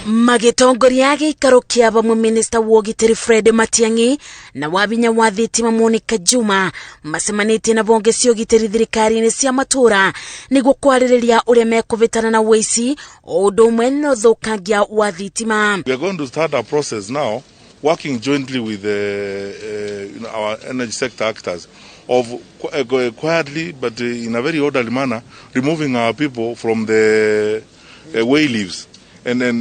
Magĩtongoria gĩikaro kĩa vamwe minista wa ũgitĩri Fred Matiang'i na wa binya wa thitima Monica Juma macemanĩtie na bonge cia ũgitĩri thirikari-inĩ cia matũra nĩguo kwarĩrĩria ũrĩa mekũvĩtana na ũici o ũndũ ũmwe na ũthũkangia wa thitima. We are going to start a process now working jointly with our energy sector actors of quietly but in a very orderly manner removing our people from the way leaves and then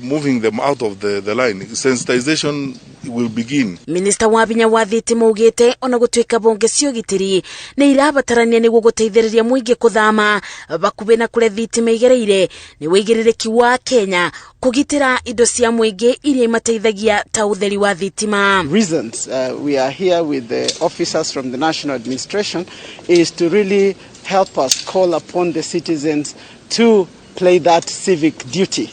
moving them out of the line. Sensitization will begin. Minista wa binya wa thitima ugite ona gutuika bonge cia ũgitĩri nĩ irabatarania nĩguo gũteithĩrĩria mũingĩ kũthama bakuhĩ na kũrĩa thitima igereire nĩ wĩigĩrĩrĩki wa Kenya kũgitĩra indo cia mũingĩ iria imateithagia ta ũtheri wa thitima. Reasons we are here with the officers from the national administration is to really help us call upon the citizens to play that civic duty.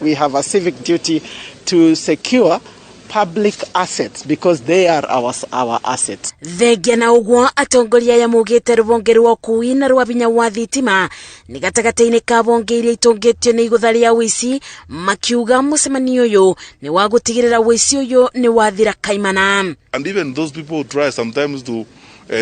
We have a civic duty to secure public assets because they are our assets. Thengia na ũguo atongoria aya maugĩte rũhonge rwa ũkui na rwa binya wa thitima nĩ gatagatĩ-inĩ ka bonge iria itũngĩtio nĩ igũtha rĩa ũici, makiuga mũcemanio ũyũ nĩ wa gũtigĩrĩra ũici ũyũ nĩ wathira kaimana. And even those people who try sometimes to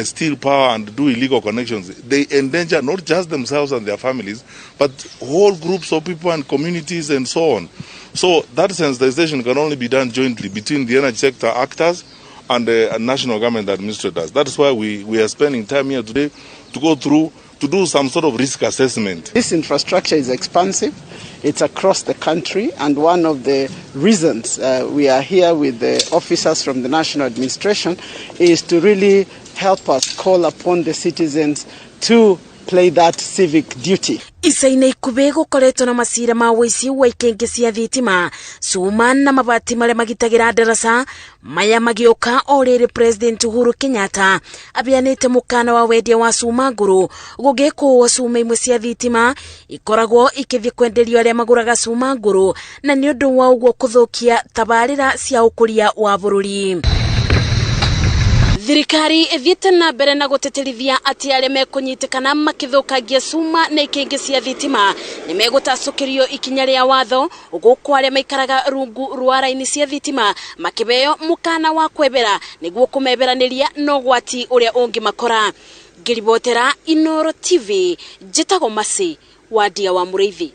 steal power and do illegal connections, they endanger not just themselves and their families, but whole groups of people and communities and so on. So that sensitization can only be done jointly between the energy sector actors and the national government administrators. That's why we are spending time here today to go through, to do some sort of risk assessment. This infrastructure is expansive. It's across the country, and one of the reasons we are here with the officers from the national administration is to really help us call upon the citizens to play that civic duty. Ica-inĩ ikuhĩ gũkoretwo na macira ma ũici wa ikĩngĩ cia thitima, cuma na mabati marĩa magitagĩra ndaraca, maya magĩũka o rĩrĩ President Uhuru Kenyatta abeanĩte mũkana wa wendia wa cuma ngũrũ gũgĩkũo cuma imwe cia thitima ikoragwo ikĩthiĩ kwenderio arĩa magũraga cuma ngũrũ na nĩ ũndũ wa ũguo kũthũkia tabarĩra cia ũkũria wa bũrũri. Thirikari ĩthiĩte na mbere na gũtĩtĩrithia atĩ arĩa mekũnyitĩkana makĩthũkangia cuma na ikĩngĩ cia thitima nĩ megũtacũkĩrio ikinya rĩa watho, gũkũ arĩa maikaraga rungu rwa raini cia thitima makĩheo mũkana wa kwebera nĩguo kũmeberanĩria na ũgwati ũrĩa ũngĩmakora. Ngĩribotera Inooro TV, njĩtagwo Mercy Wandia wa Mũrĩithi.